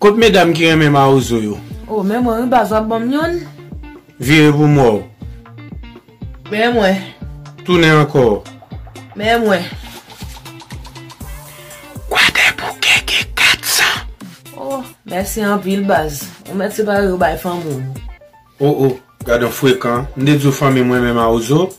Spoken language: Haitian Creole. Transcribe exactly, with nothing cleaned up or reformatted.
Kot medam ki renmen mawozo yo? O, men mwen wi, baz, w ap ban m youn? Vire pou m wè w. Men mwen. Tounen ankò. Men mwen. Gwadèbouken gen kat san. O, mèsi anpil, baz. Ou mèt separe yo bay fanmi w. O, o, gad yon frekan. M te di w fanmi m renmen mawozo.